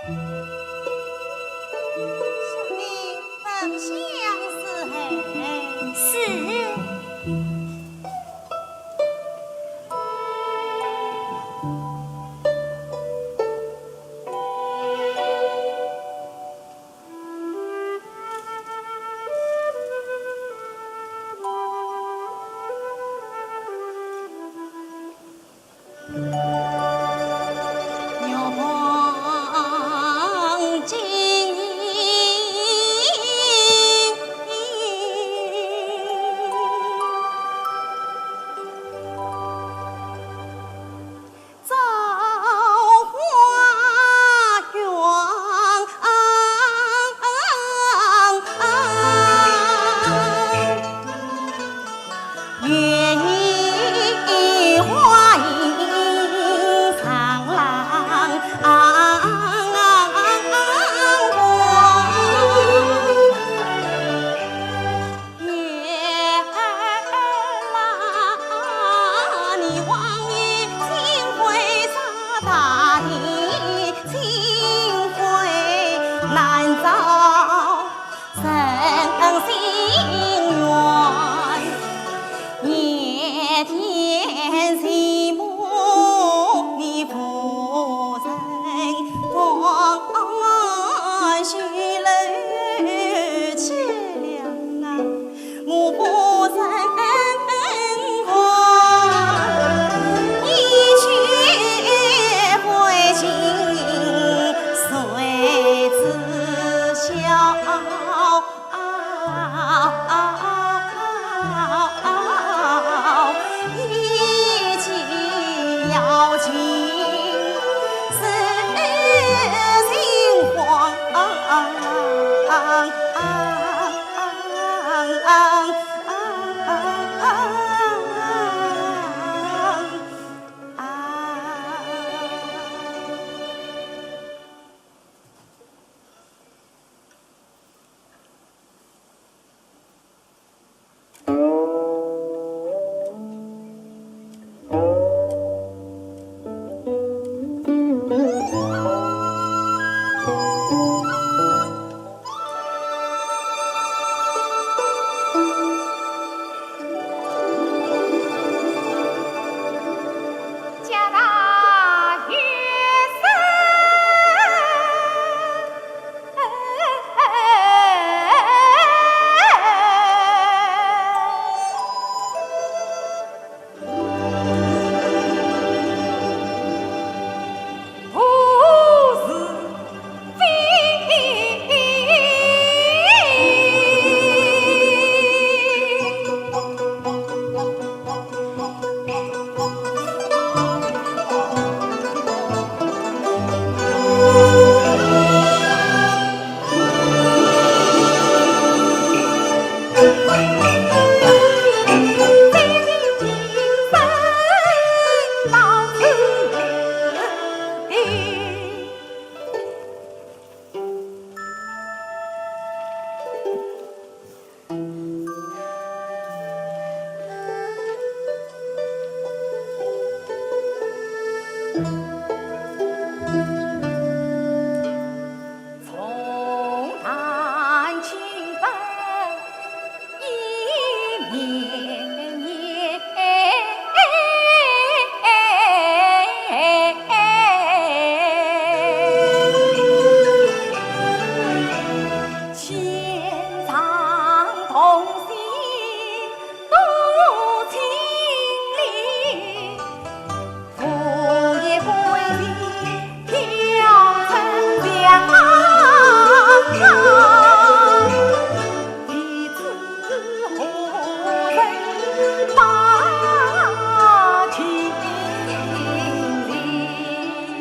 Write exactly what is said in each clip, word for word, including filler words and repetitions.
小弟闻香伺候。是。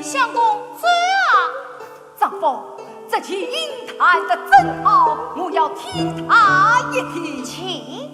相公，走啊！丈夫，这琴弹得真好，我要听他一听。请。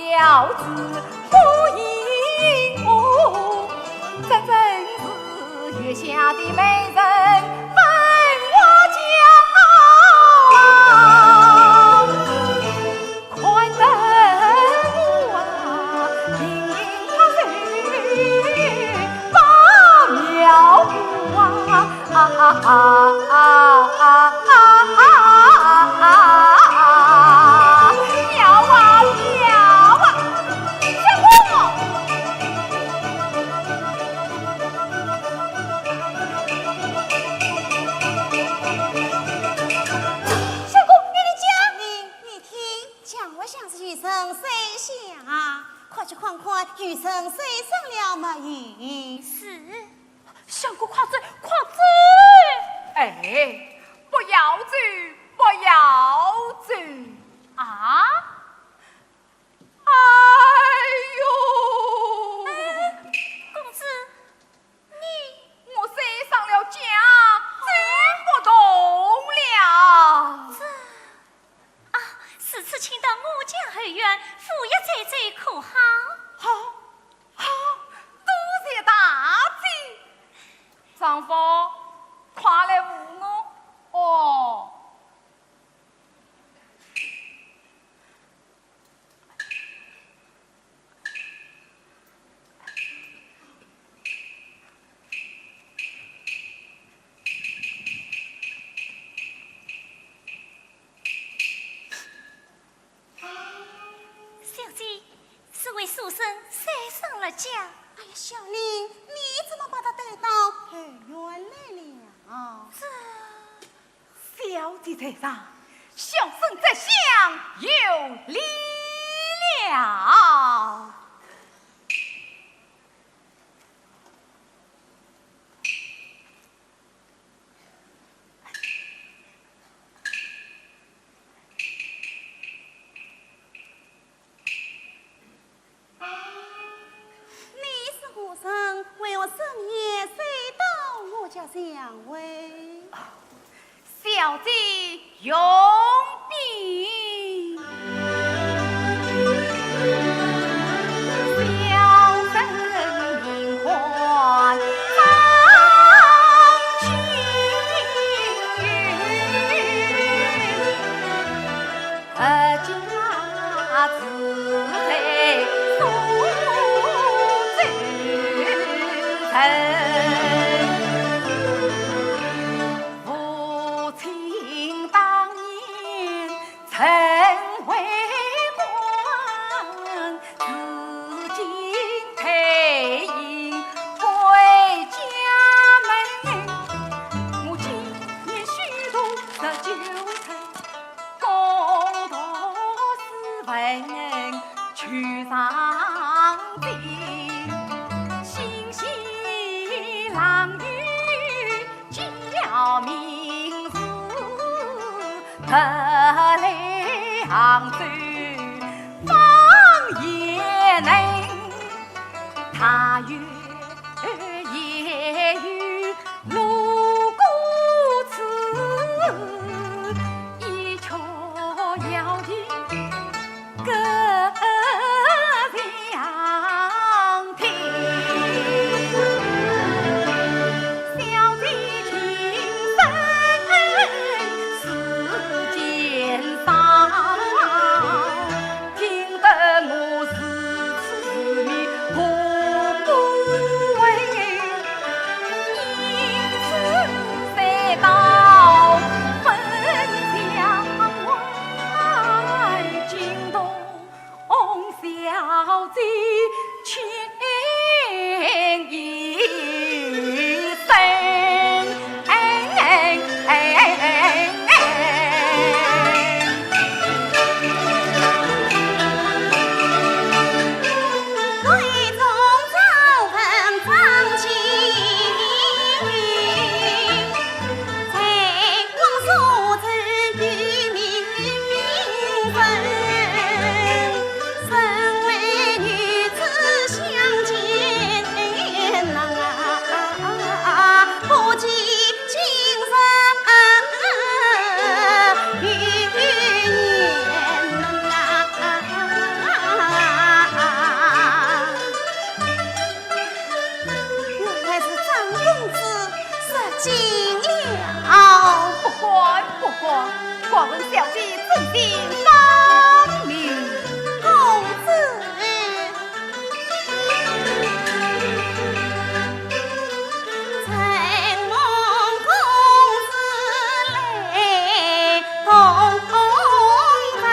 了之不应哦，这真是月下的美人问我家。看得我啊，心里发愁，把苗啊。 啊啊啊啊啊啊啊啊！苗啊苗啊！相公，相公，你的家。你你听，墙外响是雨声声响，快去看看雨声声响了没有？是。 相公，快走，快走！哎，不要走，不要走啊！哎呦！公子，你……我摔伤了脚，走不动了。这……啊，如此请到我家后院，扶一扶可好？好， 好，多谢大姐。丈夫，快来扶我哦。 小姐，这位书生摔伤了脚。哎呀，小林，你怎么把他带到后院来了？这……小姐在上，小生这厢有礼了。 你是何人？为何深夜睡到我家巷外？小姐容禀。小生名唤张青云。 家住在苏州城，父亲当年曾为官，如今退隐回家门。我今年虚度十九岁， 攻读诗文去上京，新戏郎与叫名字，特来杭州访贤人。 他有言语路过此，一曲瑶琴歌相听。小姐情深似剑伤， 听得我如痴如迷步步为，因此才到分江外，惊动小姐情意深。问小姐尊姓芳名？公子。承蒙公子来通问。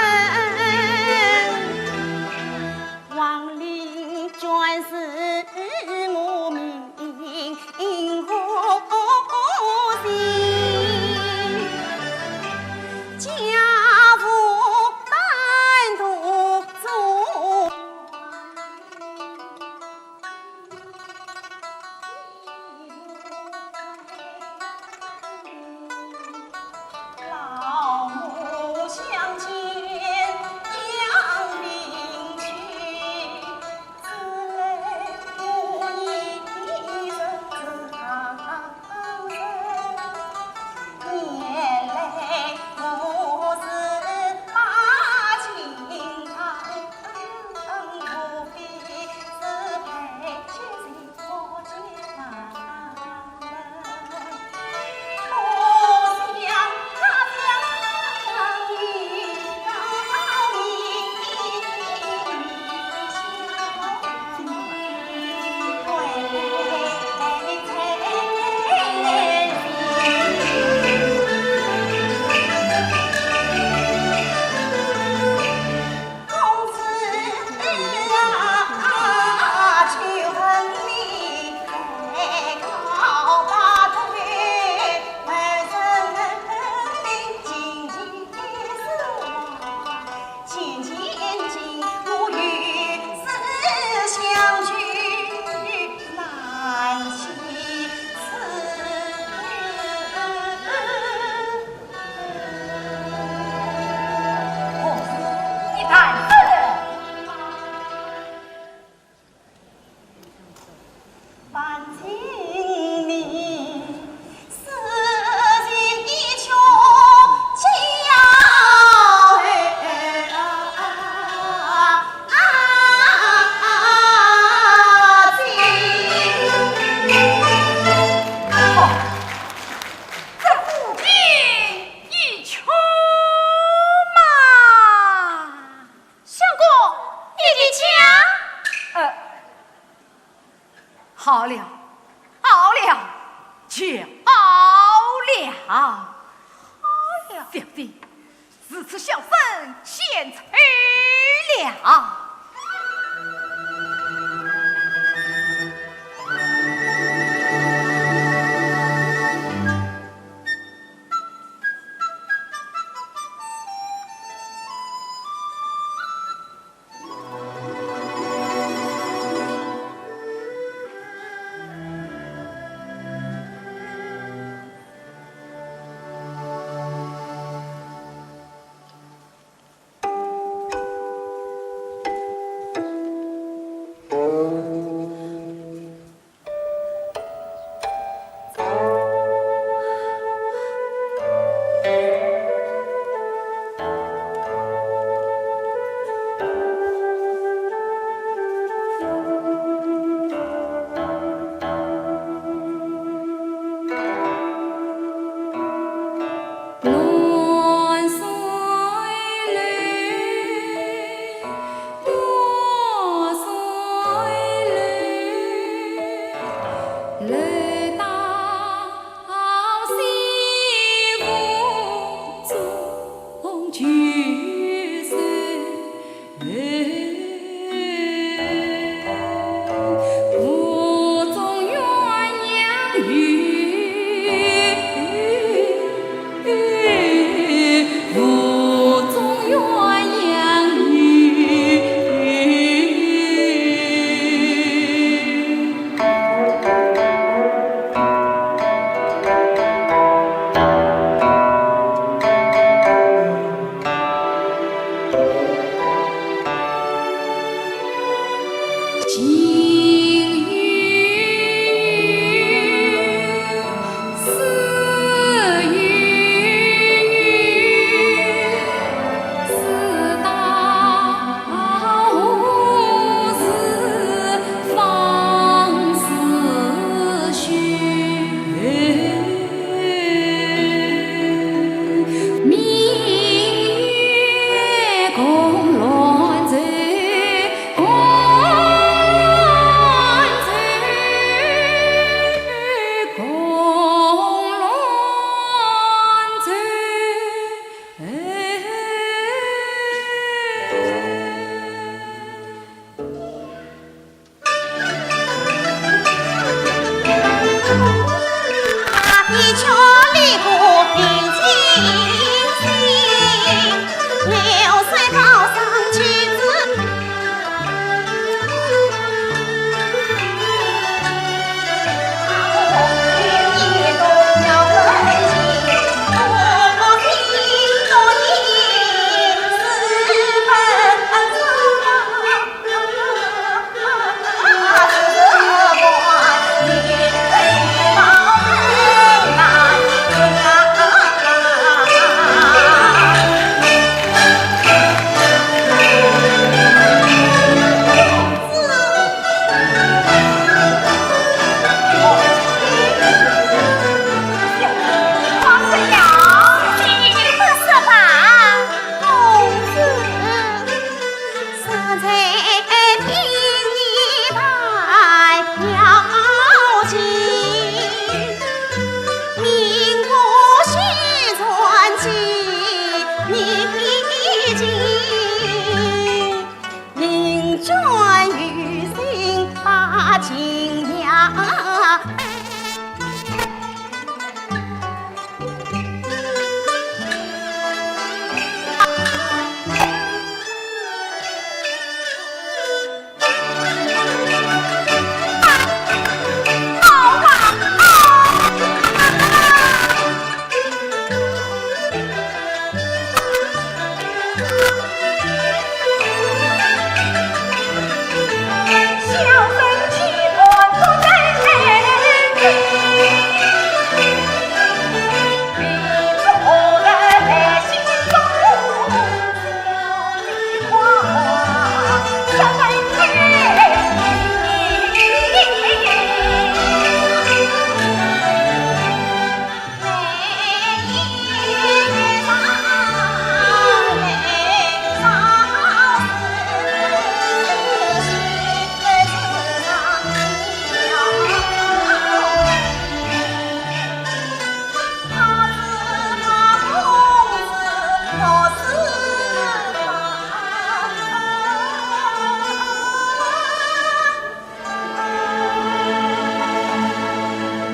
王令卷是我名何姓？家父单独宗。 老母相见，扬名去，此来无意，一人之旁人。原来我是把情郎，何必是配妻？ 公子啊，求问你，告白的为人情情是话，情情情，我有事相求，难启齿。 公子，你谈甚？这无情 一曲嘛。相公，你的枪。呃，好了，好了，就好了。好了。小姐，如此小生献丑了。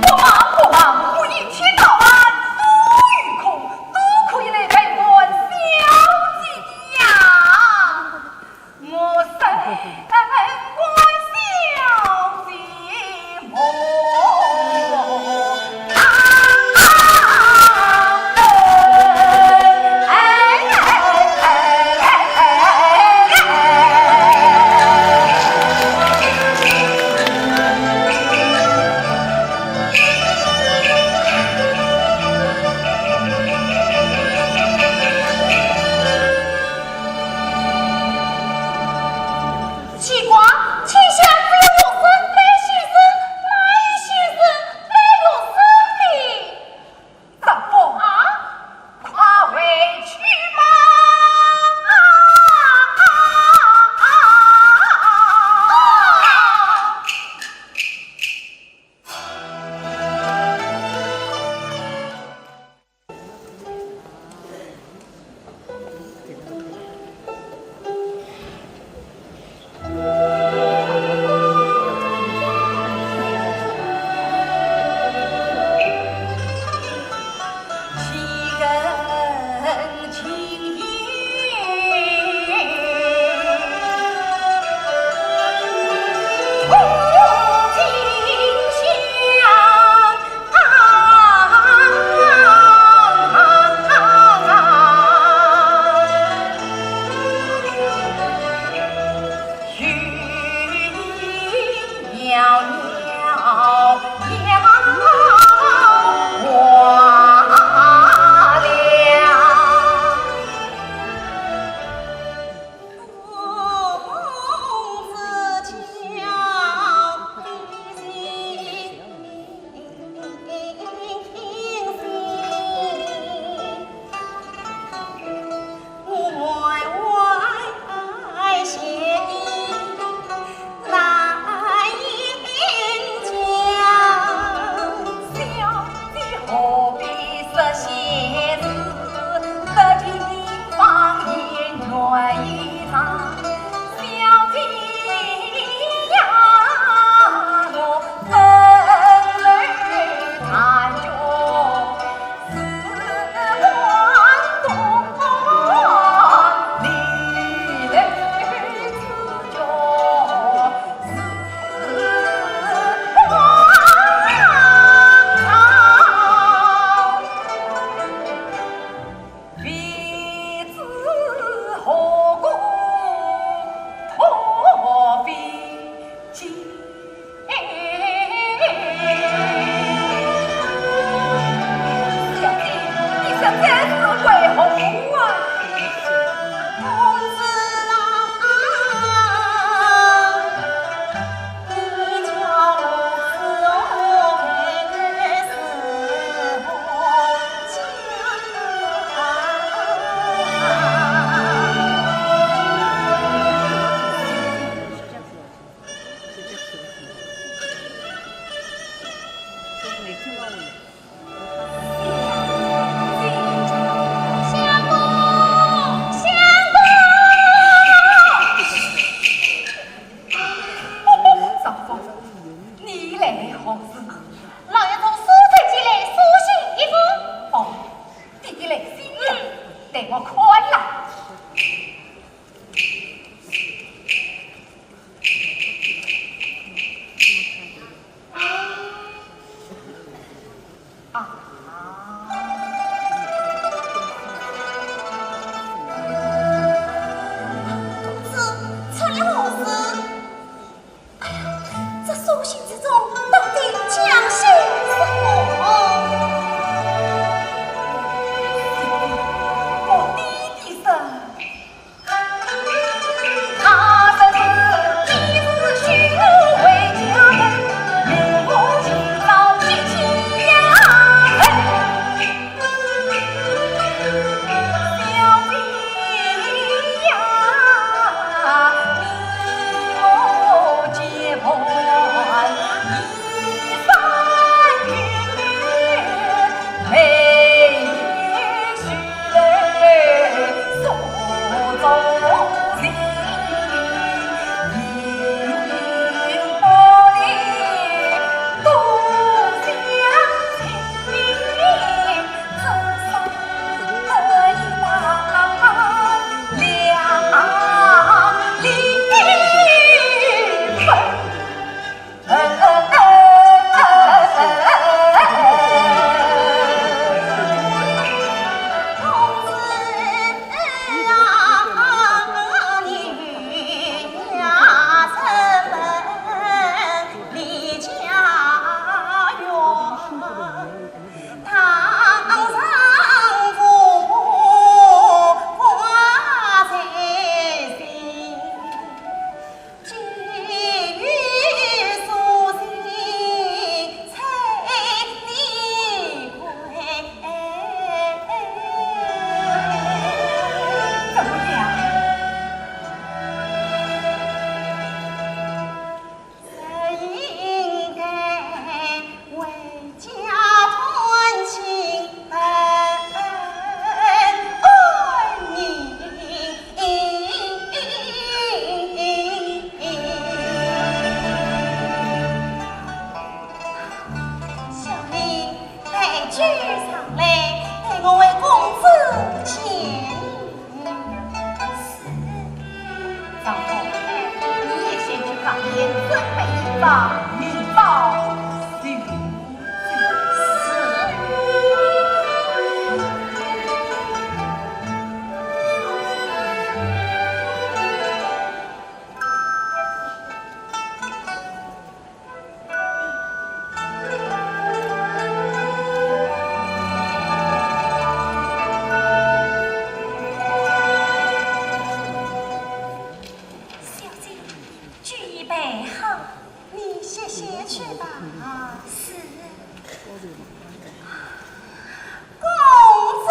不忙不忙，我一天到晚无欲无求，都可以来陪伴小姐的呀。我是陪伴小姐。准备一方，明报。是。小姐，酒已备好，你歇歇去吧。是。公子。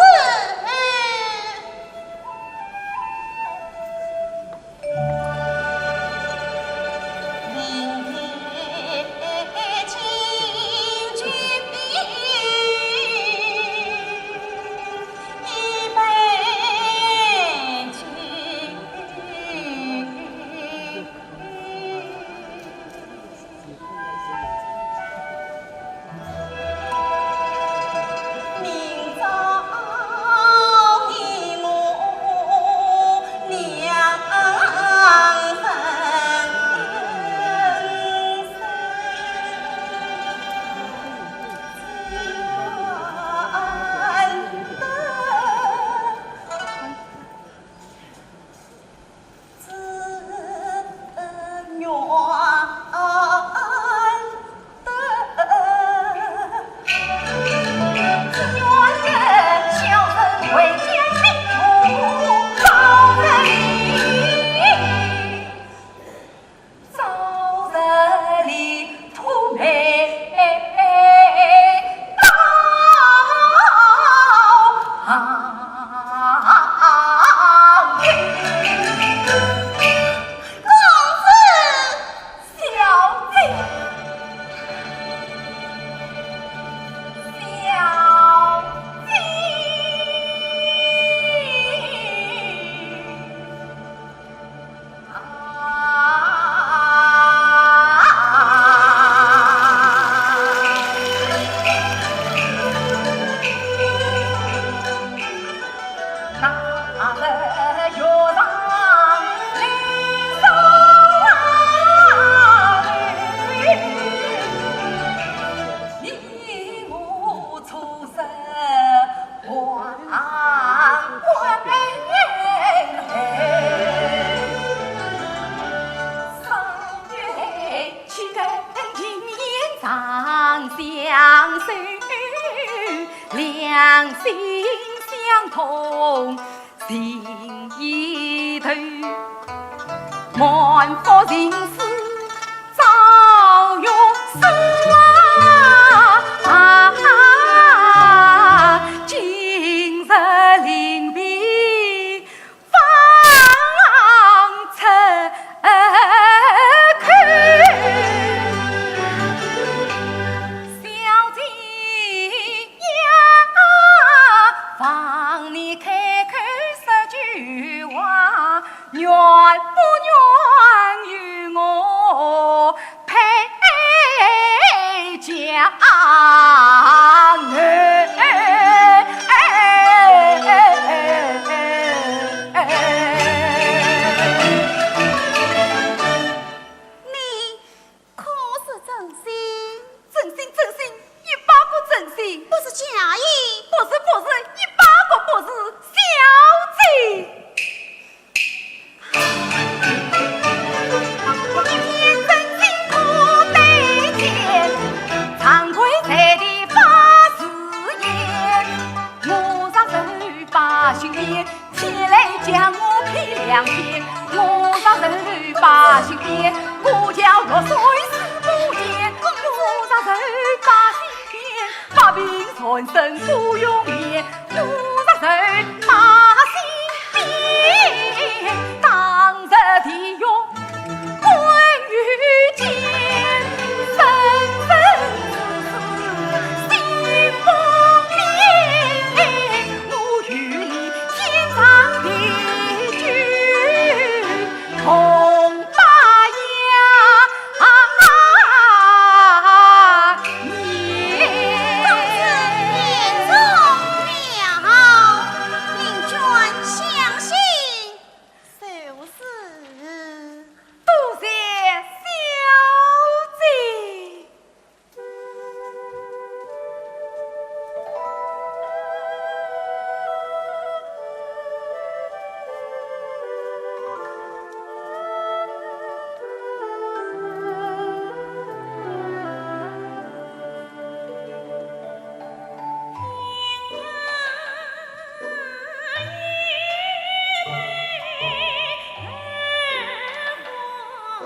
你可是真心？真心，真心，一百个真心。不是假意？不是，不是，一百个不是，小姐。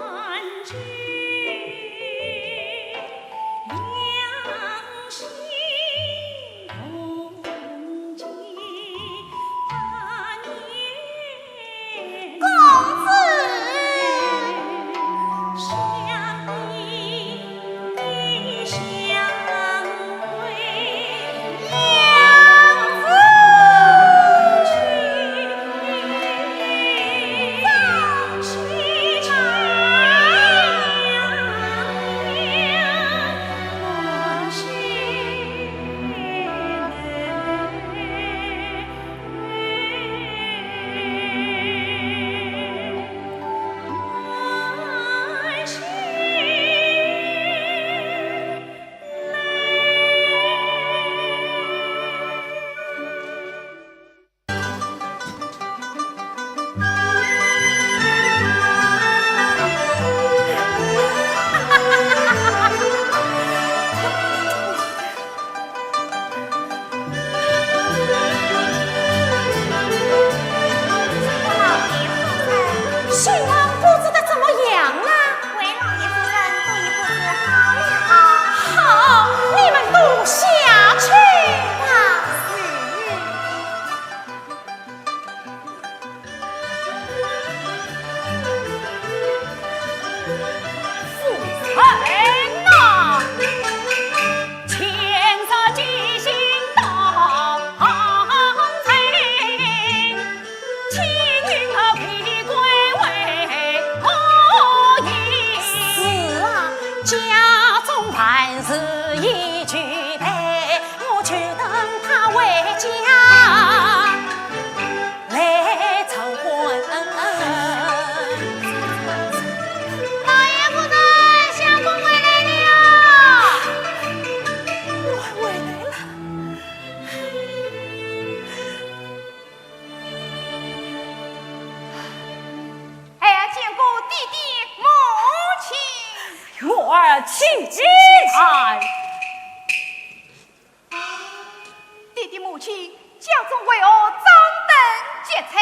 公子。新郎布置得怎么样啊？为老爷夫人做一布置好了。好，你们都下去。啊，是。 夫人呐，今日吉星当头，青云和玫瑰为何意？是啊，家中万事已俱备， 我就等他回家来成婚。老爷夫人，相公回来了。回来了。哎呀，见过爹爹母亲。我儿请起来。 爹爹母亲，家中为何张灯结彩？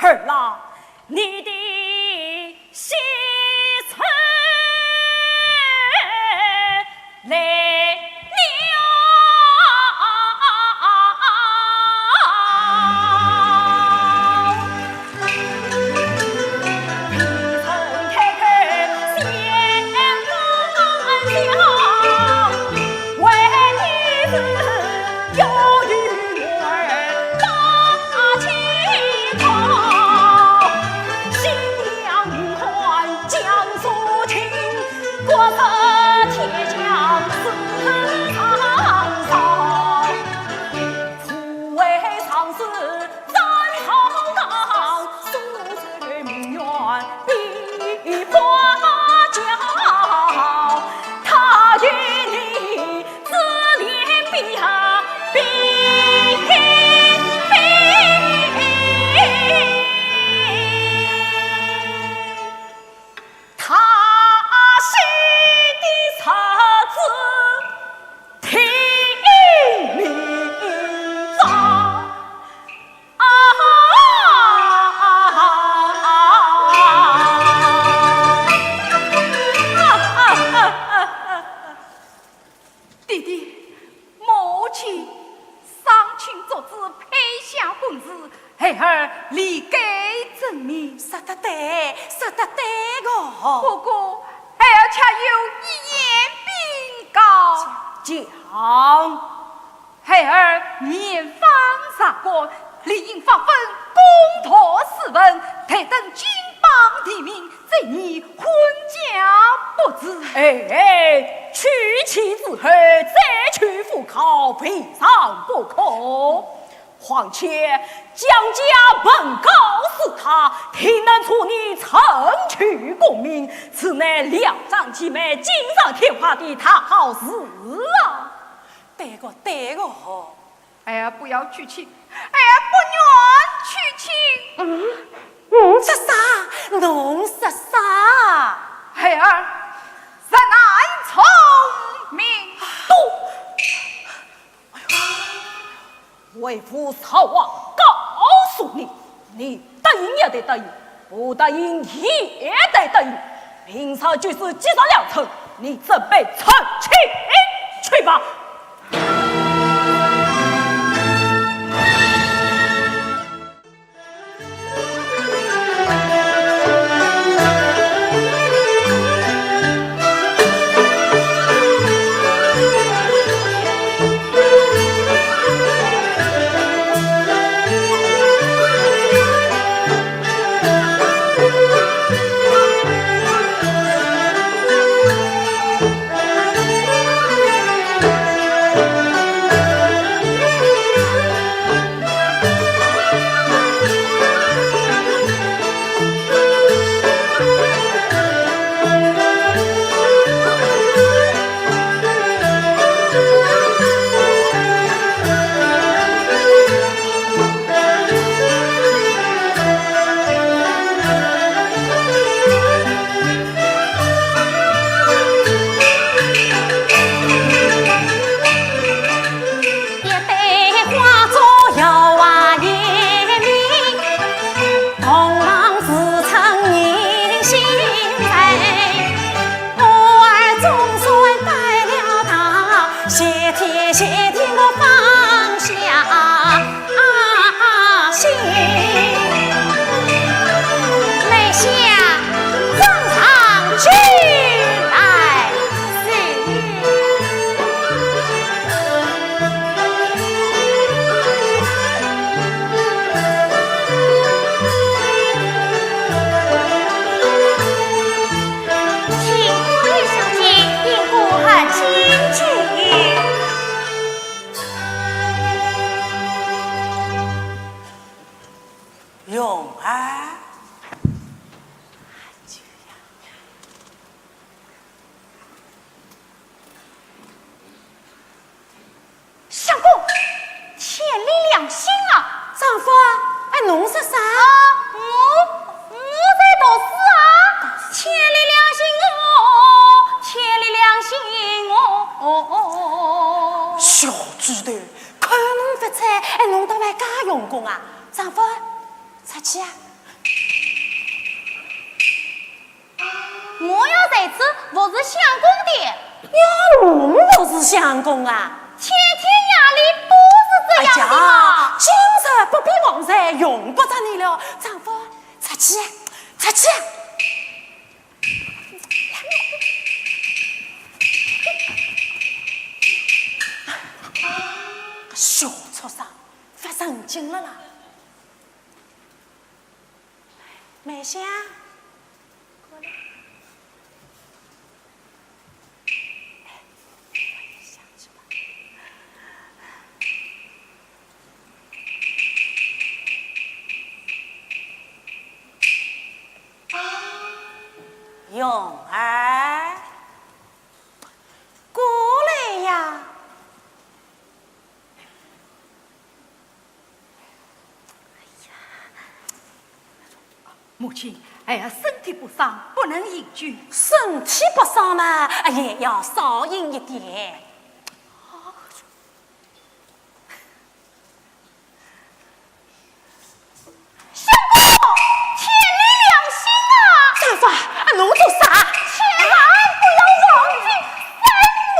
儿啊，你的喜事来了。他写的啥子？ 听明白。啊！爹爹，母亲，商卿作主，配享婚事， 孩儿理该遵命。说得对，说得对个。不过，孩儿却有一言禀告。讲。孩儿面方察官，理应发奋攻读士文，待等金榜题名，再议婚嫁布置。哎，娶妻之后，再娶妇考，未尝不可。 况且，将家门告诉他，定能助你成就功名，此乃两桩既卖、锦上添花的大好事啊！对个，对个。哎呀，不要娶亲，哎呀，不愿娶亲。嗯，嗯，说啥？侬说啥？孩儿，实难从命。都 为父曹王告诉你，你答应也得答应，不答应也得答应。平常就是积善良策，你准备成亲去吧。相公，天理良心啊！丈夫，哎，侬说啥？啊，我，我在读书啊！天理良心哦，天理良心哦，哦，哦，哦。小猪头，看侬勿睬，哎，侬倒还介用功啊！丈夫，出去啊！ 我要在此服侍相公的。要侬服侍相公啊？天天夜里都是这样的嘛。哎呀，今日不比往日，用不着你了。丈夫，出去，出去。小畜生，发神经了啦！ 梅香，过来。哎，我也想去吧。蓉儿，过来呀。 母亲，孩儿身体不爽，不能饮酒。身体不爽嘛，哎呀，要少饮一点。 相公，天理良心啊！丈夫，啊，侬做啥？千万不要忘记生活。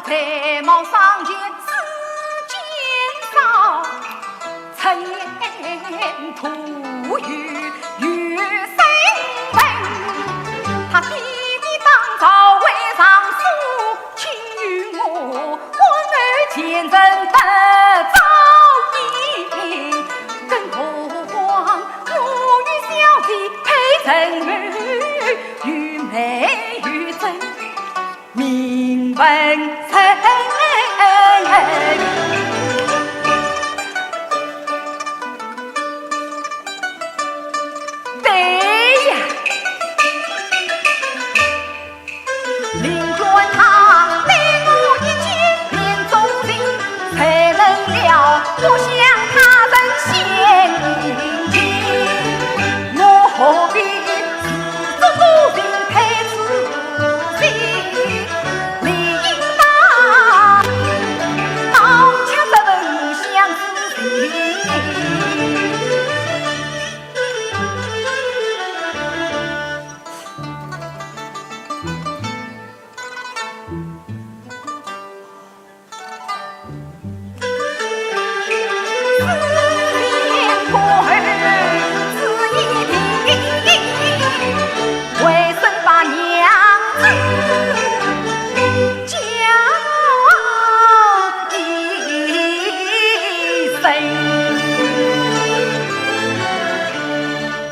才貌双全世间少，出言吐语有声闻。他爹爹当朝为尚书，请与我，我女前程得早已。更何况我与小姐配成后，有媒有证，名闻深。对呀，宁愿他对我一见便钟情，才能了我向他人献殷勤。我何必自作多情太自信？理应当，当下这份相思情。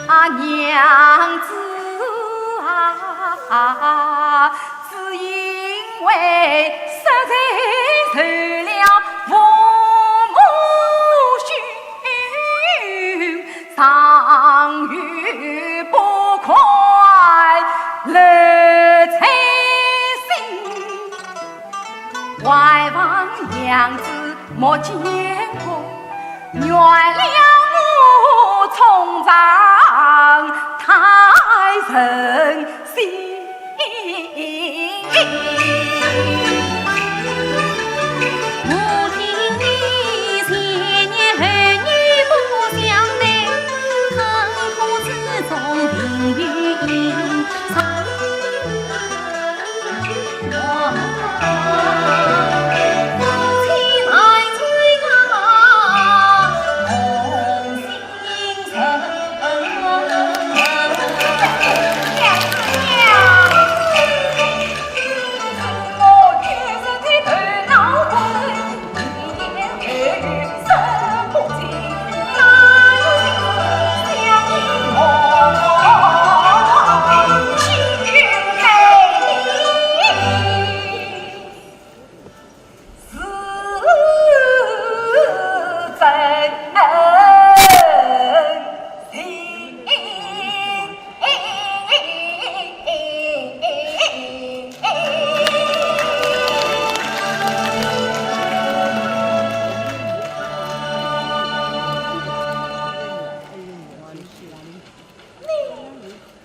啊，娘子啊，只因为实在受了父母训，尚有不快乐在心。 还望娘子莫见怪，原谅我冲撞太任性。我听你前言后语不相对，恨苦之中定有因。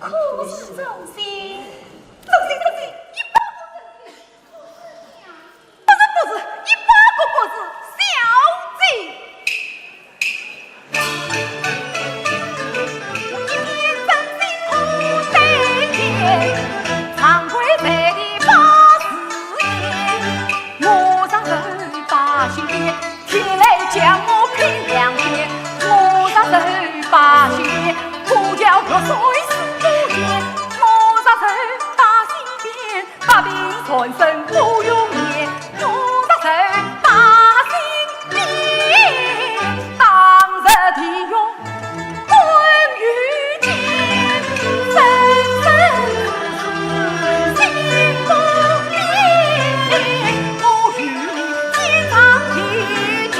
你可是忠心，忠心，忠心，一百个忠心。不是，不是，一百个不是，小姐。一片真心苦对天，常贵在地八字眼。我若是把心变， 天来将我劈两边，我若是把心变，苦叫玉碎思不言。我若是把心变，百病缠身不容颜。我若是把心变，当入地狱 关于间，生生死死心不变。我与你天长地久。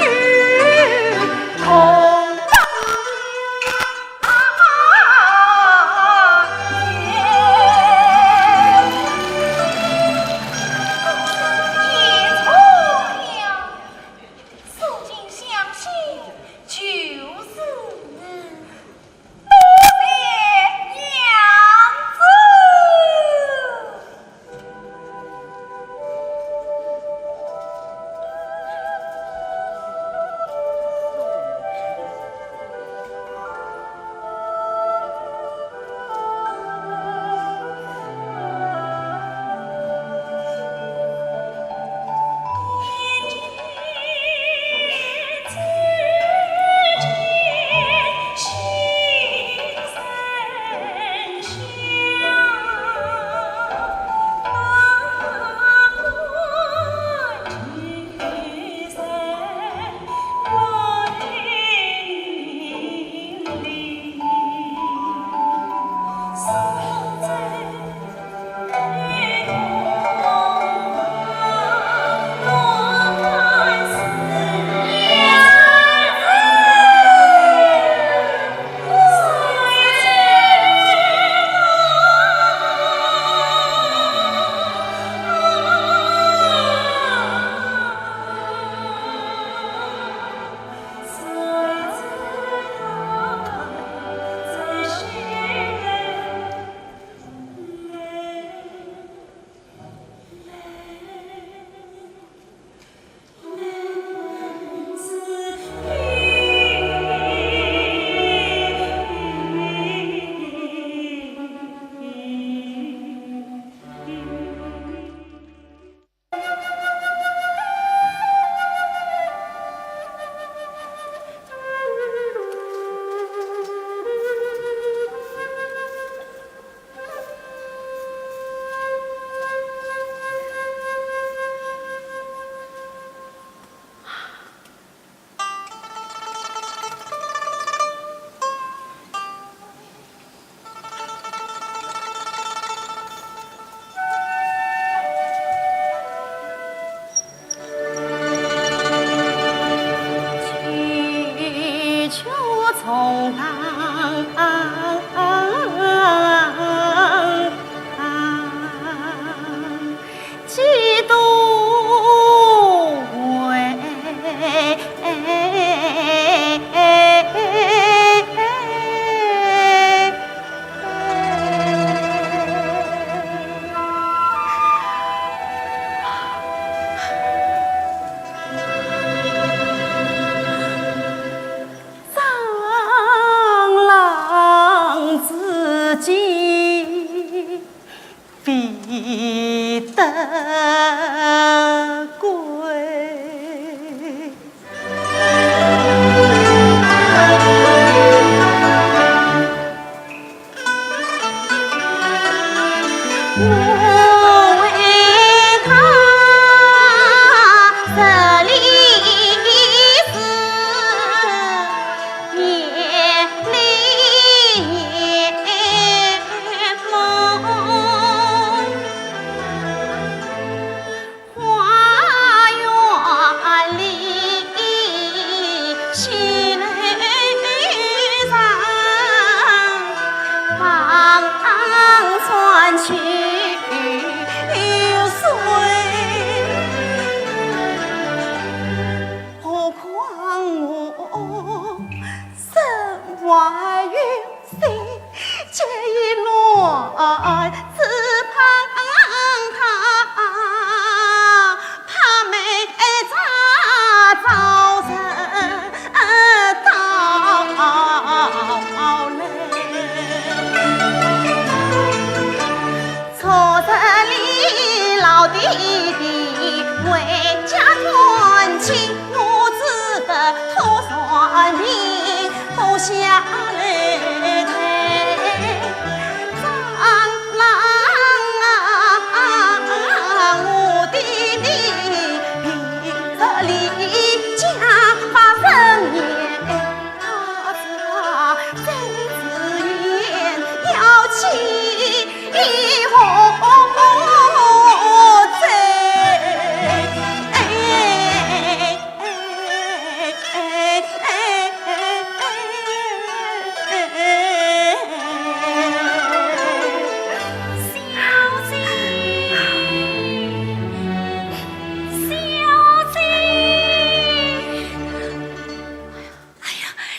哎呀，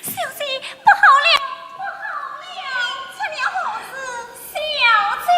小姐，不好了，不好了！出了何事？小姐！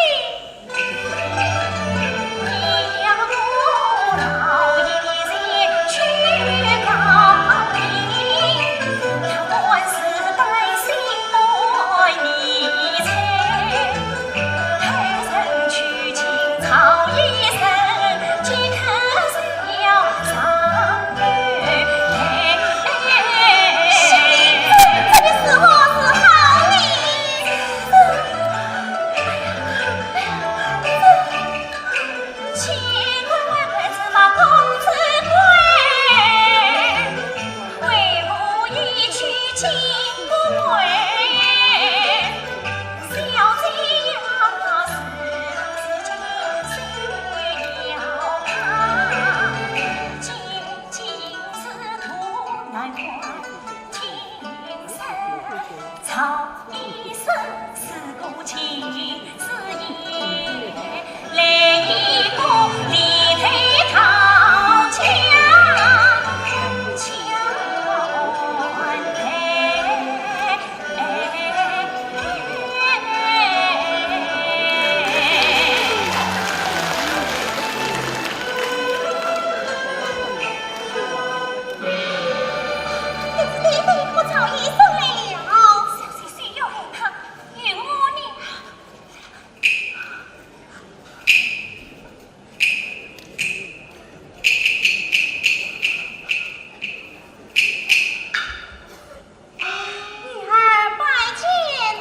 女儿拜见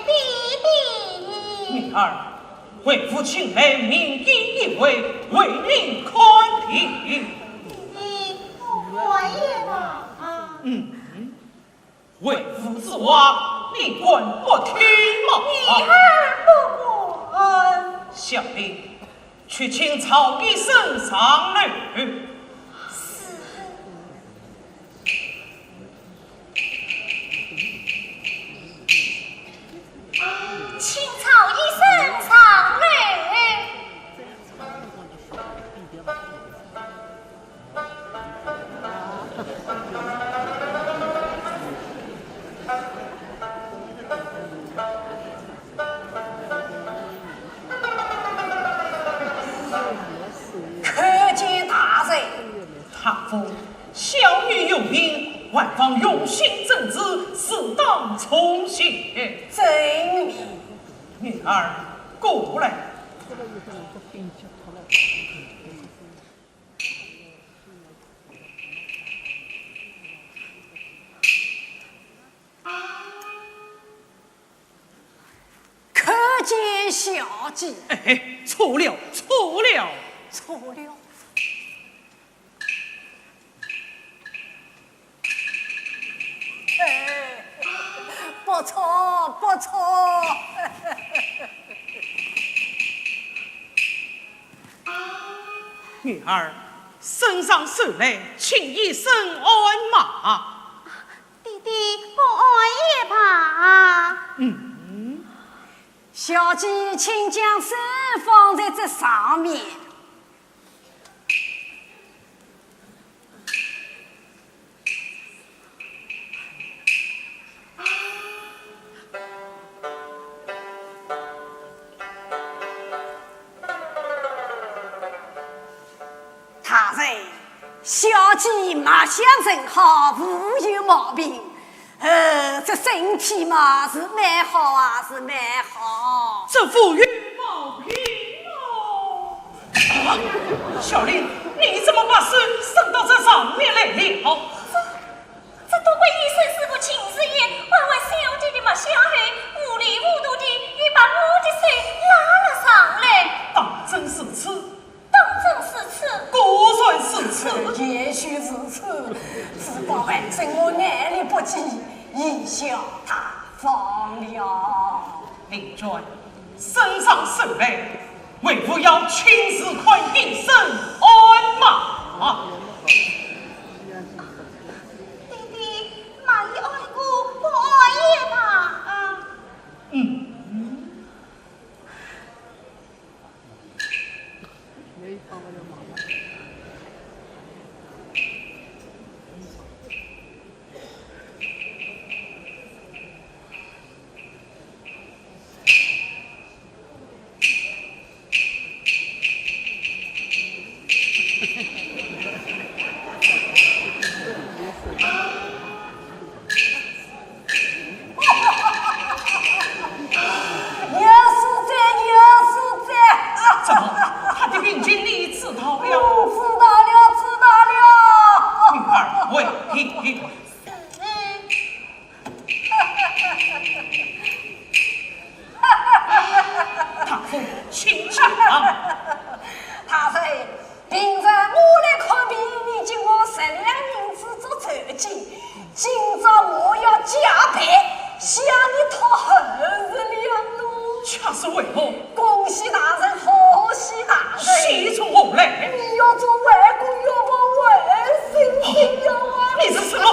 爹爹。女儿，为父请来名医一位，为您看病。爹爹，我看也罢。嗯，为父之话，你敢不听吗？女儿不敢。小林，去请曹医生上楼。是。 请曹医生上来。叩见大人。大夫， 小女有病，还望用心诊治，适当从些。遵命。女儿，过来。叩见小姐。哎，错了，错了。错了。 哎，不错，不错。女儿，圣上传来，请医生按脉。爹爹，不按也罢。嗯。小姐，请将手放在这上面。 大人，小姐脉象甚好，无有毛病。 呃，这身体嘛，是蛮好啊，是蛮好。这无有毛病哦。啊，小林，你怎么把手伸到这上面来了？这，这多亏医生师傅亲自演，还望小下后糊里糊涂地又把我的手拉了上来。当真如此？当真如此？果然如此。也许如此，只怪还真我眼力不济，贻笑大方了。林娟，圣上圣明，为父要亲自看医生按脉。爹爹，脉已按过，不按也罢。嗯。有数哉，有数哉。怎么，他的病情你知道了？嗯，知道了，知道了。女儿，回禀。大夫，请讲。大人， 平常我来看病，你给我十两银子做酬金，今朝我要加倍，向你讨二十两咯。这是为何？恭喜大人，贺喜大人。喜从何来？你要做外公，要抱外甥，听了吗？你是什么？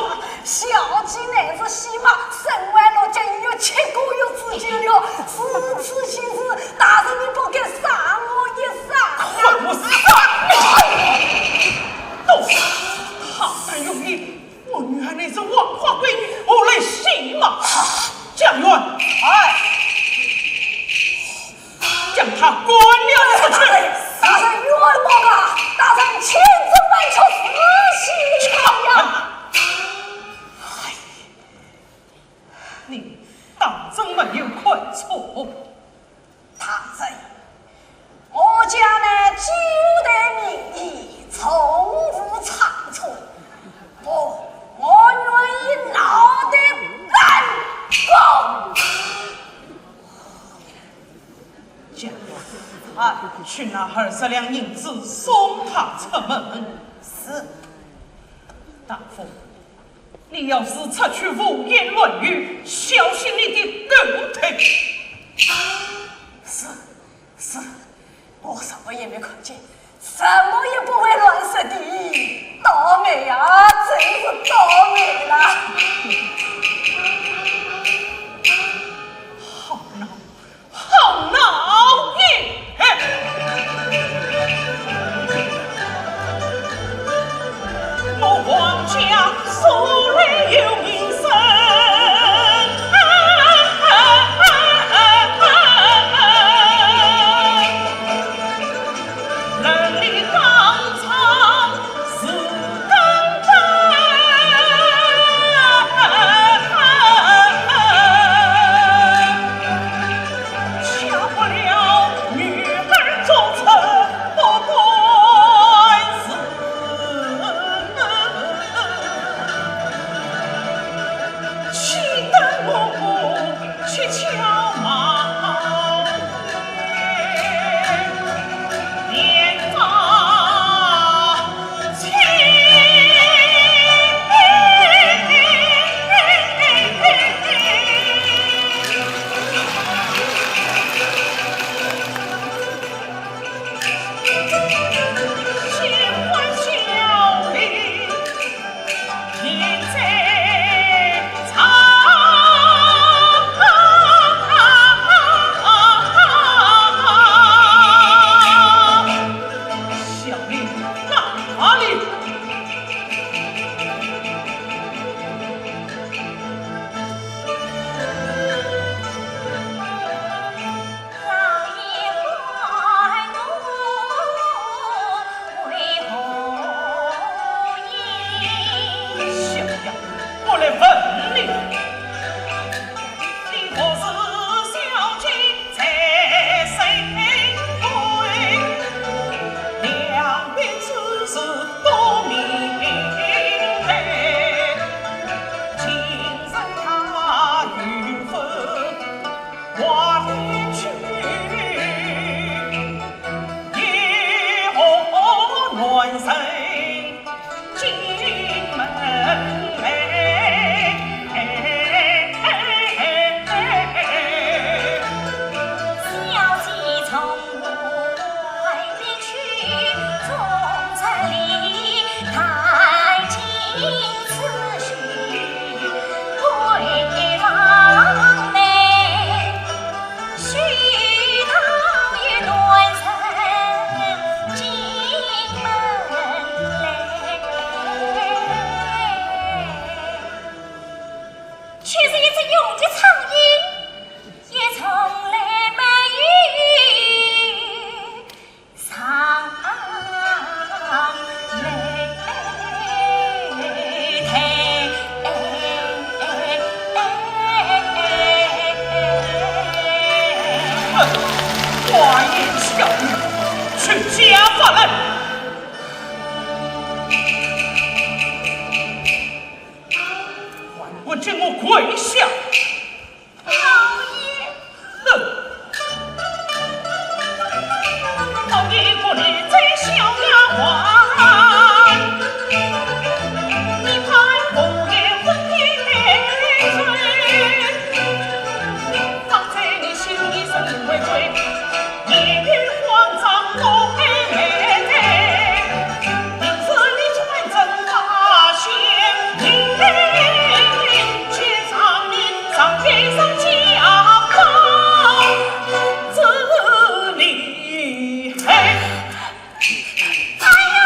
小姐乃是喜脉，身怀六甲，又有七个月之久了。如此喜事，大人你不该赏我一赏啊？还我赏你！都是他敢用你，我女儿乃是黄花闺女，何来喜脉？状元。哎。 将他赶了出去。大人冤枉啊！大人千真万确，是喜呀！哎，你当真没有看错？大人，我家乃九代名医，从无差错。不，我愿意脑袋断光。 将他去拿二十两银子送他出门。是。大夫，你要是出去胡言乱语，小心你的狗腿。是，是，我什么也没看见。 什么也不会乱说的。倒霉啊，真是倒霉啦！好闹，好闹也！我王家素来有名声。 人力当场是刚刚，下不了女儿做成不断事。 岂得我去敲马？年早亲。小丫，我来问你，你何时孝敬在身边？两边之事都明白，今日他有份出家法来！还不给我跪下！老爷。哼！老爷，我的这小丫鬟，你怕我也不给罪，放在你心里是因为罪。 你与皇上做妹妹，平时你穿针插线，你去上你上天上家暴之厉害。哎呦，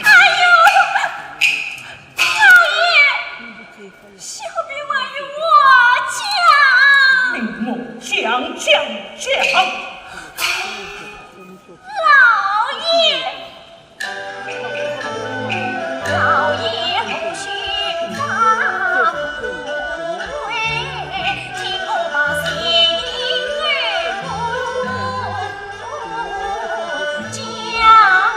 哎呦，老爷！ 小婢还有话讲。你莫讲讲讲。老爷，老爷，或许他不会听我把心里话讲明白。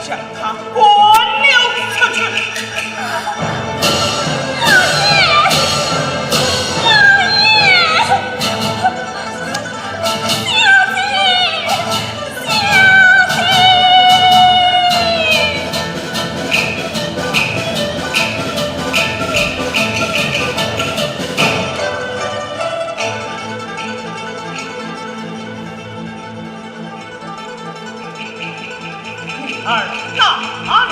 将他赶了出去。你儿在哪里？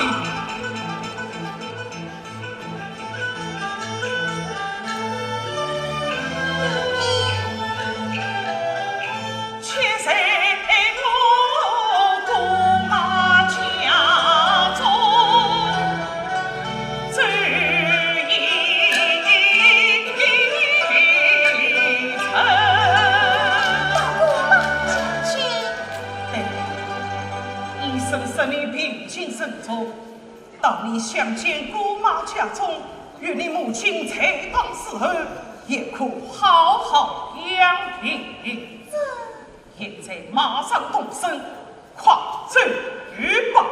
哎，你是不是你病情深重？ 当你想见姑妈家中，与你母亲在堂伺候，也可好好养病。现在马上动身，快走吧。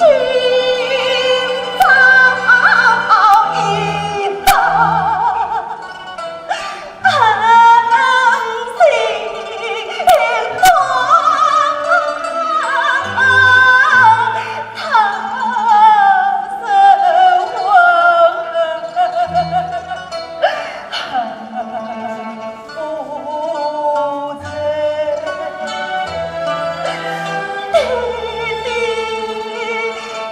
夫人，爹爹，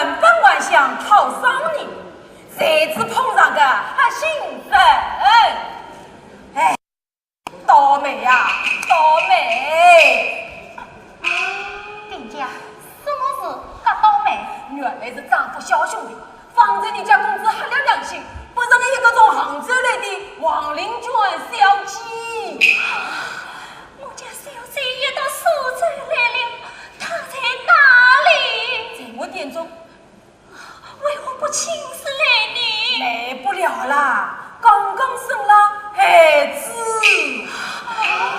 原本还想讨赏你，谁知碰上个黑心人。哎，倒霉呀，倒霉！店家，什么事介倒霉？原来是丈夫小兄弟，方才人家公子黑了良心，不认一个从杭州来的王林娟小姐。我家小姐也到苏州来了，她在哪里？在我店中。为何不请示来呢？来不了啦，刚刚生了孩子。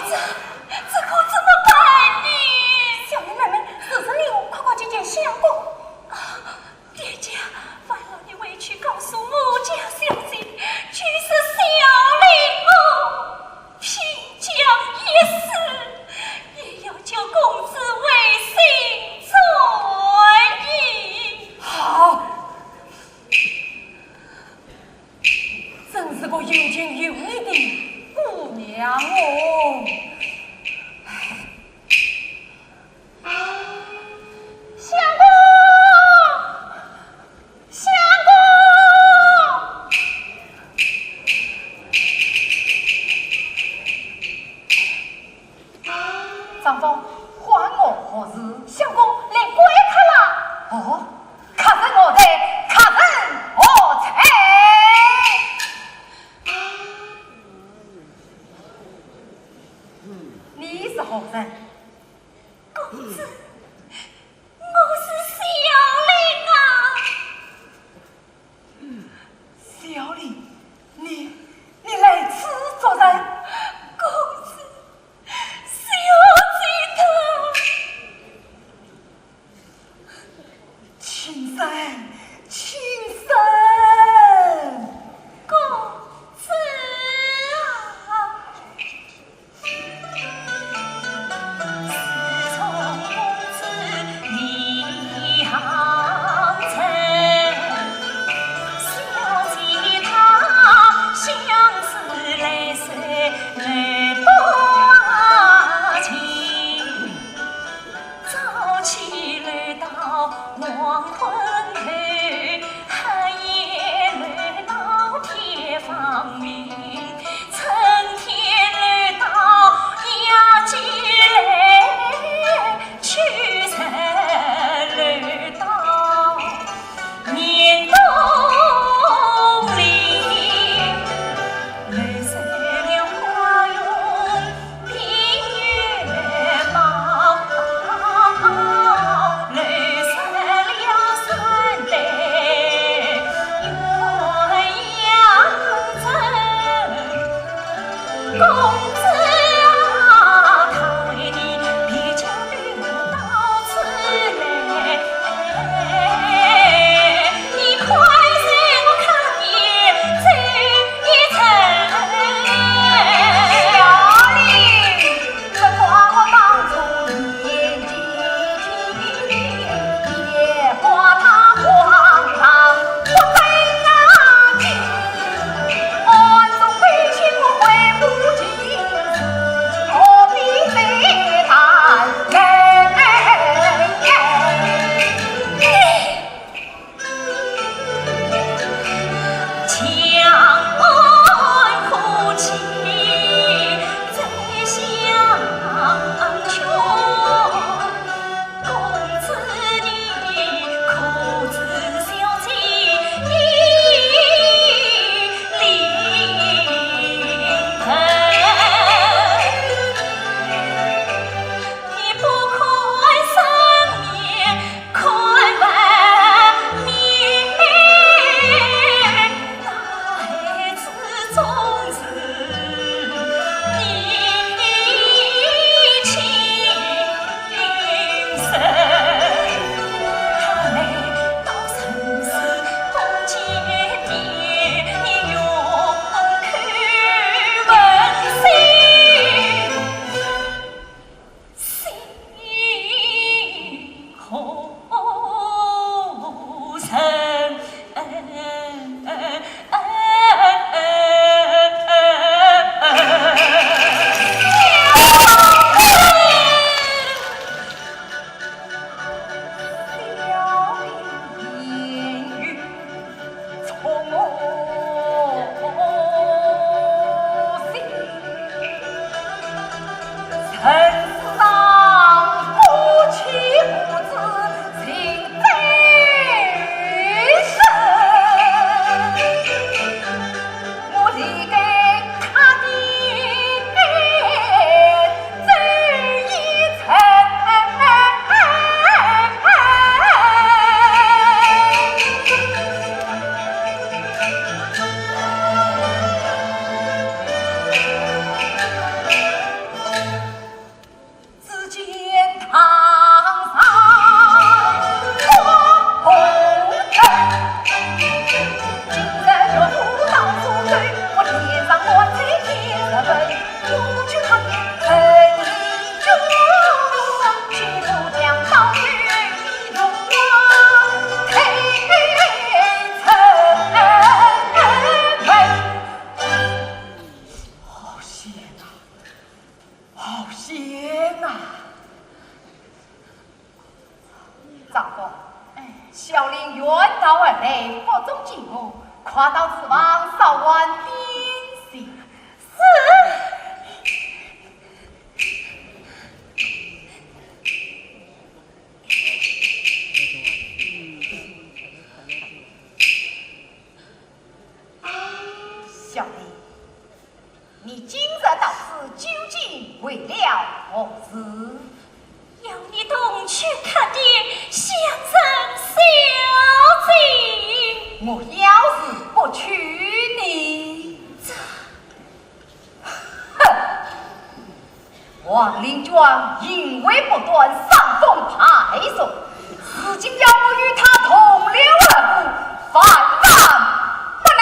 这，这可怎么办呢？小林妹妹，是不是你？快快去见相公。啊，店家，烦劳你回去告诉我家小姐，就是小林我 拼将一死，也要救公子回心转意。好，真是个有情有义的姑娘哦。相公，相公！张峰，唤我何事？相公来观看啦。哦，客人何在？客人何在？你是何人？我是小林啊。小林，你，你来此做甚？公子，小姐她。 青山，青山。公子啊。好险啊！好险啊！长工，哎，小林远道而来，腹中饥饿，快到厨房烧碗点心。是。小林，你今日到此究竟为了何事？要你去看点乡人小姐。我要是不去呢？这，哼，王林娟淫威不断，伤风败俗，如今要我与她同流合污，万万不能。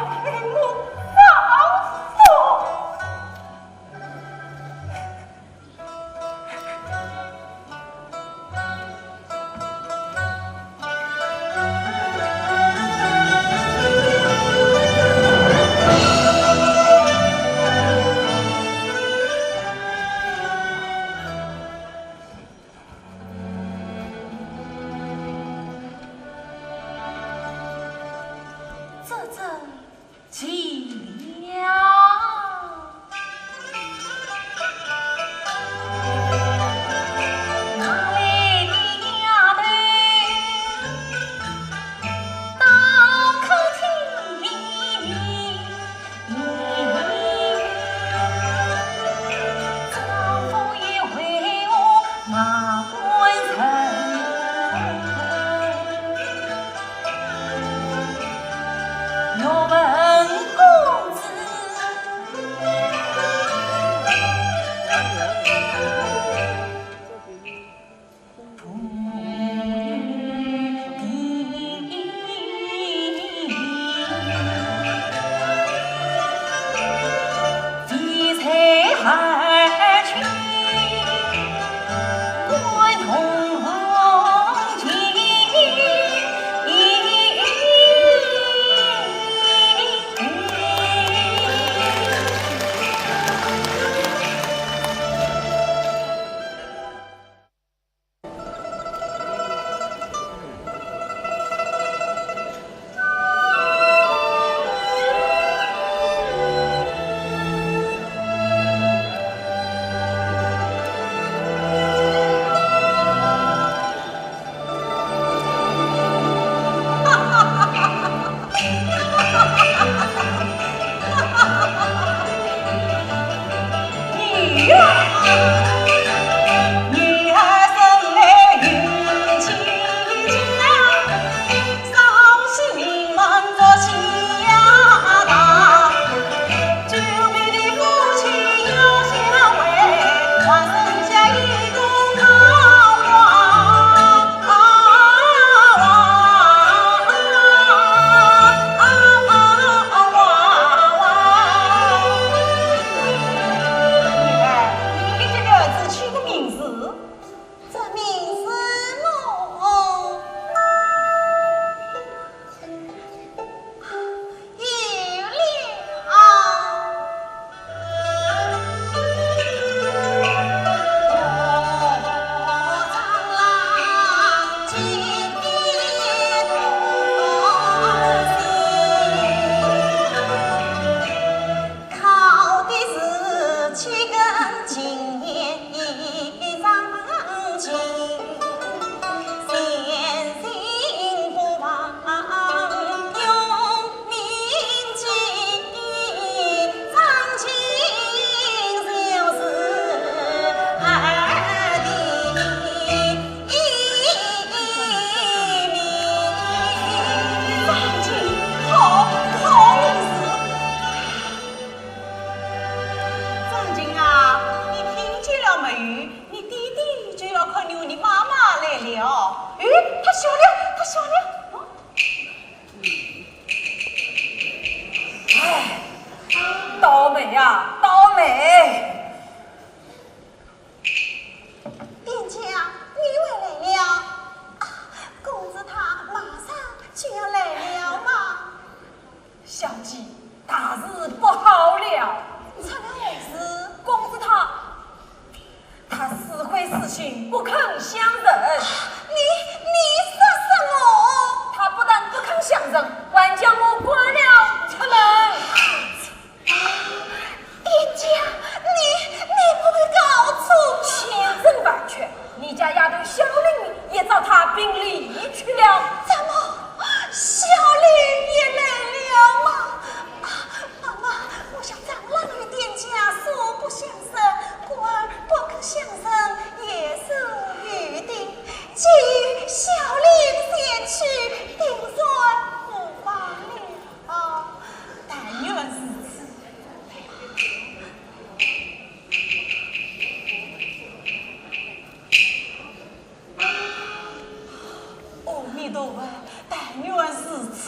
我放手。这真奇妙。你给这个儿子起个名字，这名字么，有了。张琴啊，你听见了没有？你爹爹就要看你和你妈妈来了。诶，他笑了，他笑了。哦。唉，倒霉啊，倒霉！店家，你回来了。啊，公子他马上就要来了嘛。 小姐，大事不好了！出了何事？公子他，他死灰复燃，不肯相认。你，你说什么？他不但不肯相认，还将我赶了出门。店家，你，你不会搞错吧？千真万确，你家丫头小玲也遭他并离去了。怎么？ 小玲也来了吗？啊，妈妈，我想张郎与店家素不相识，故而不肯相认也是有的。既然小玲前去，定然无妨了。哦，但愿如此。 阿弥陀佛，但愿如此。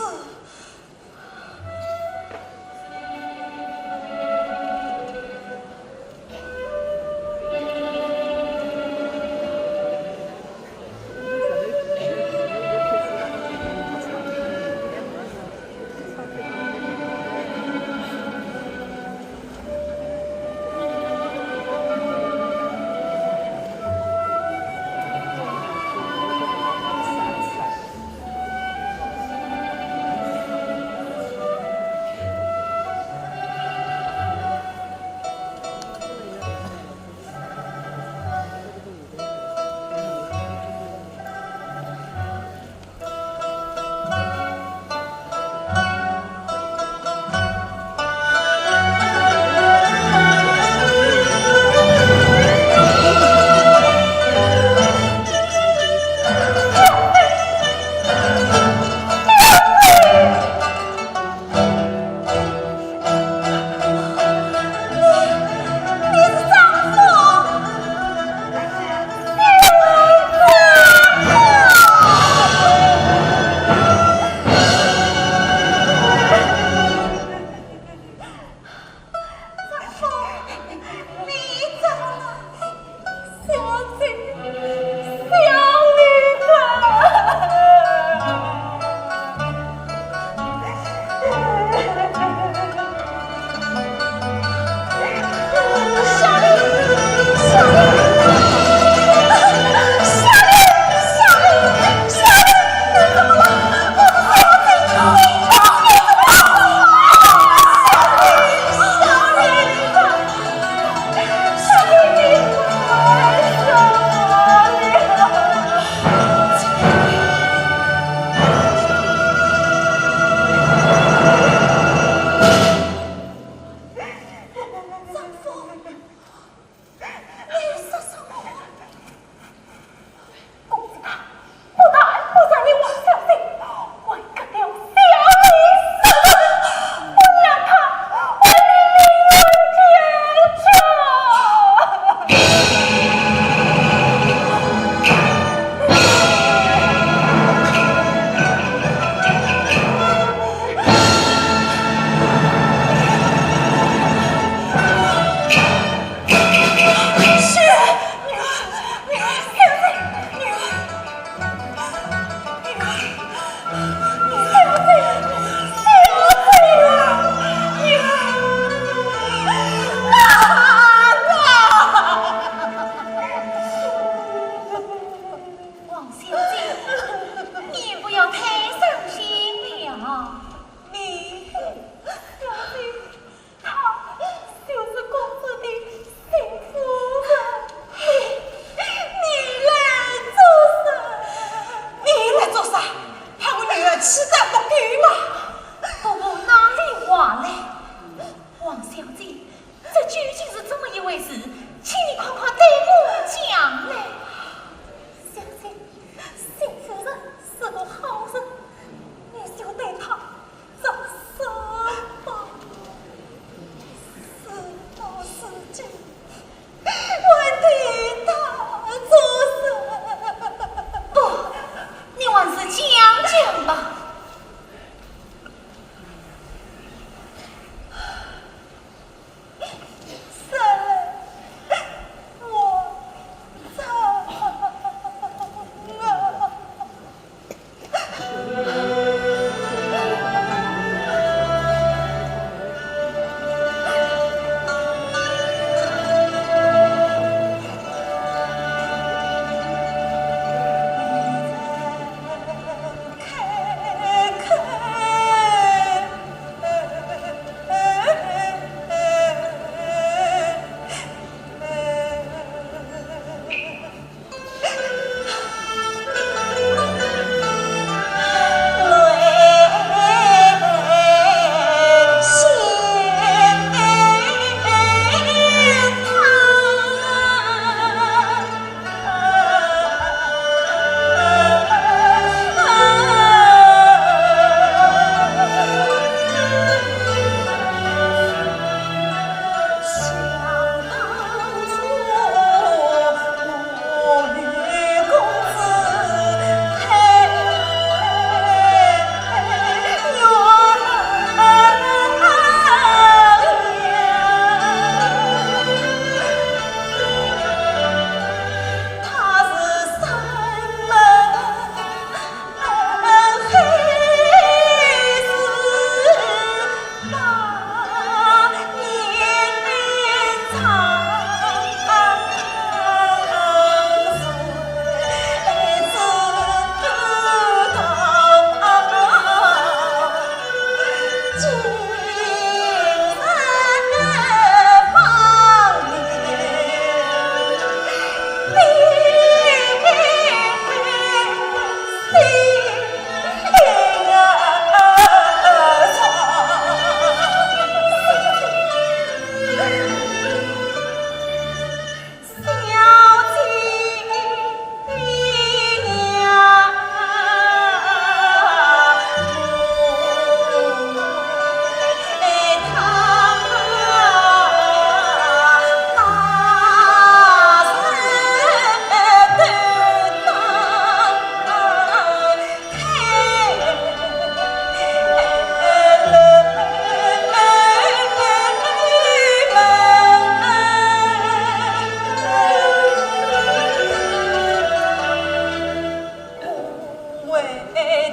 为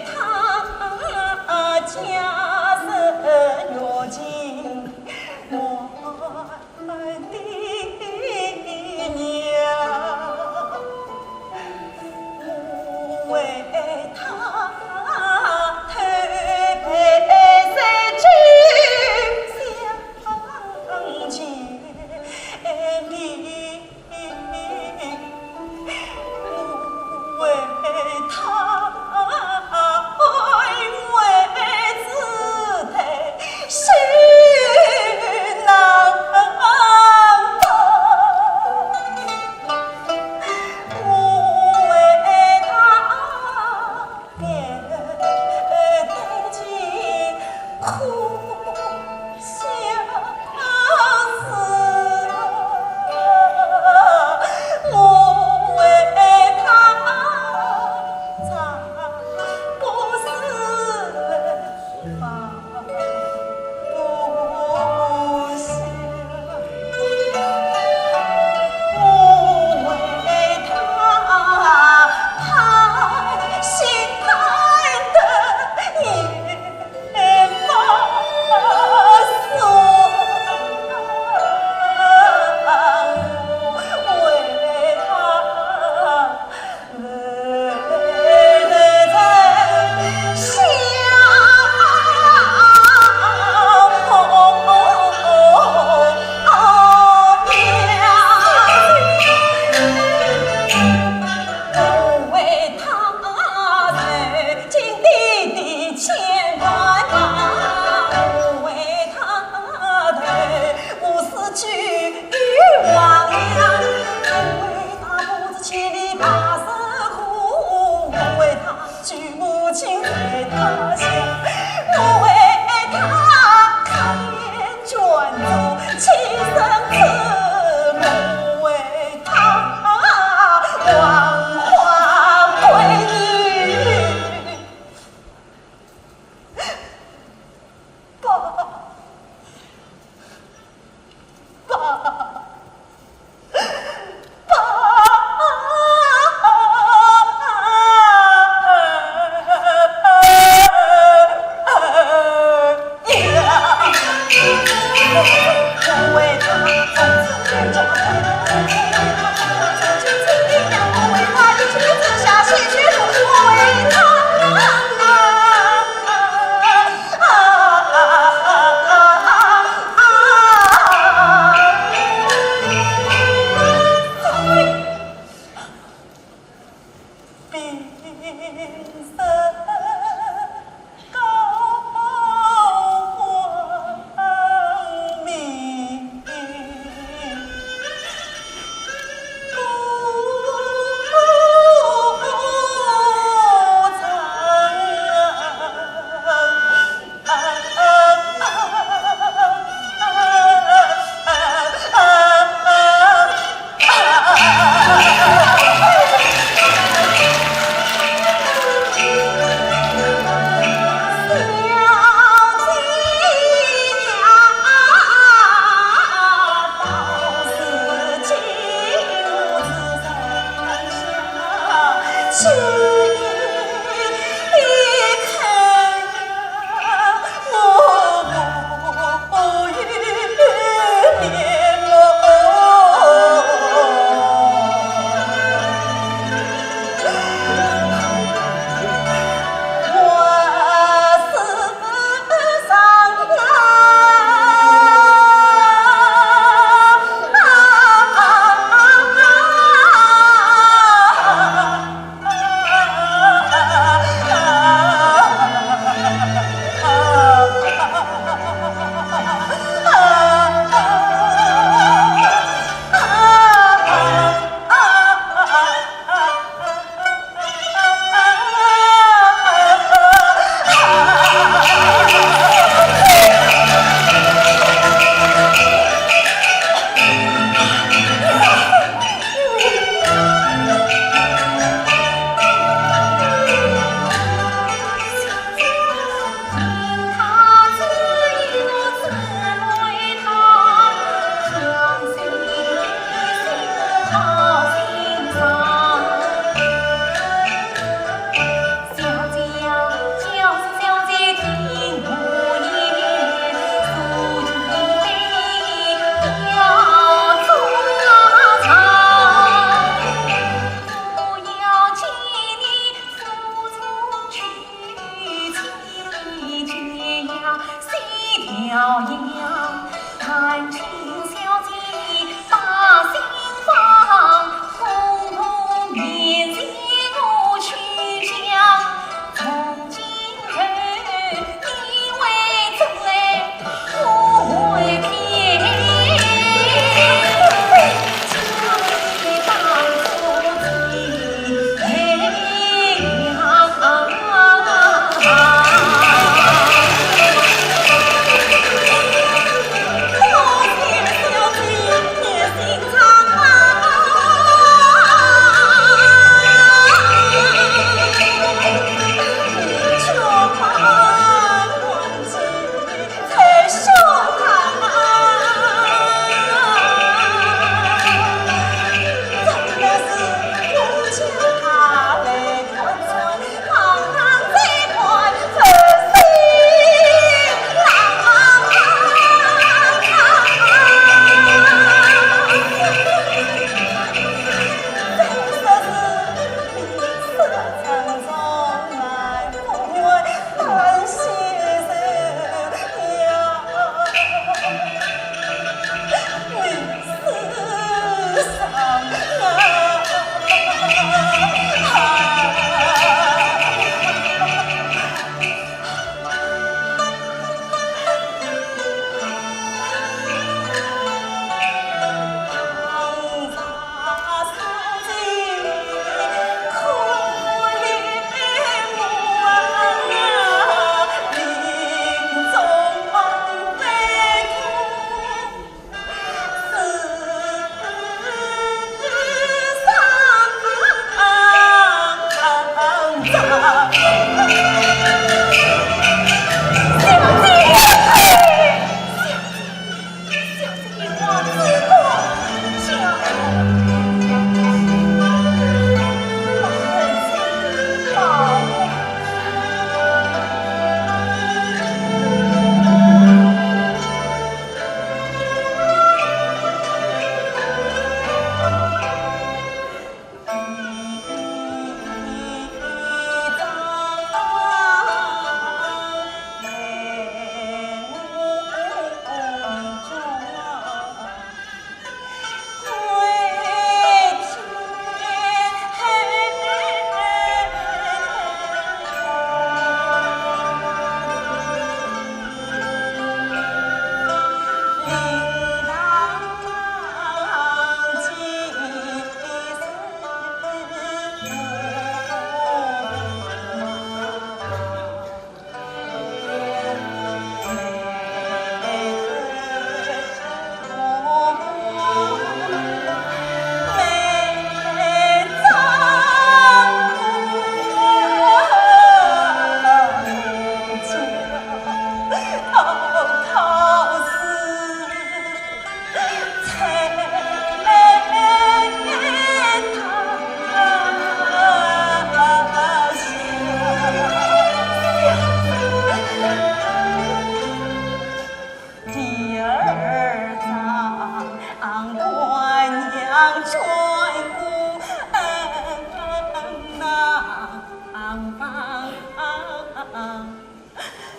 他家人要紧，我的娘，我为他推杯三敬相见。 为他安慰自己心难过，我为他 面对尽苦相思，我为他唱不死。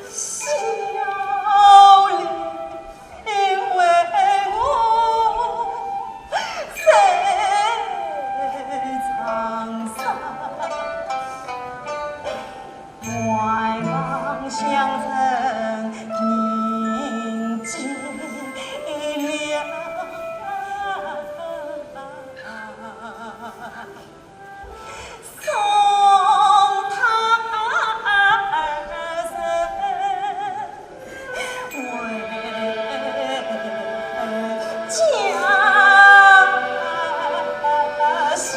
笑脸为我谁沧桑？外望乡城人尽了。 送他二人回家乡。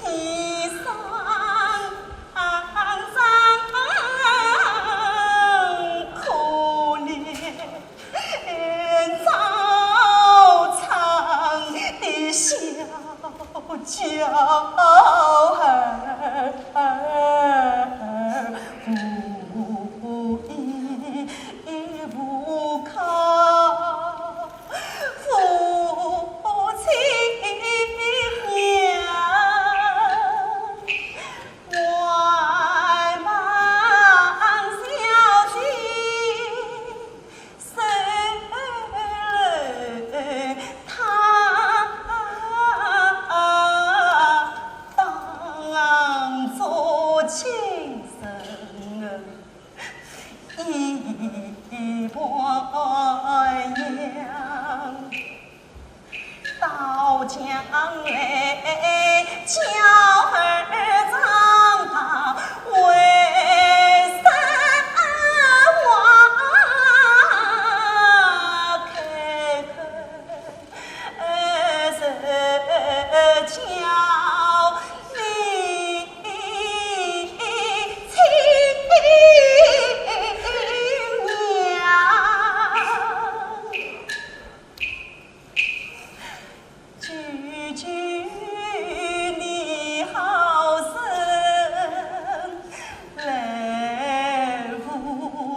一声声可怜惆怅的小娇儿，无依无靠。 父亲娘，外望小姐，谁他当作亲生。 一般样，到将来娇儿长大为人王，开口 是叫你亲娘，救救你好生 来抚养。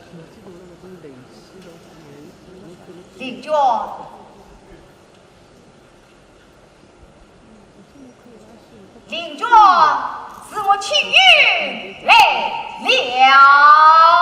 我就像 林娟，林娟，是我青云来了。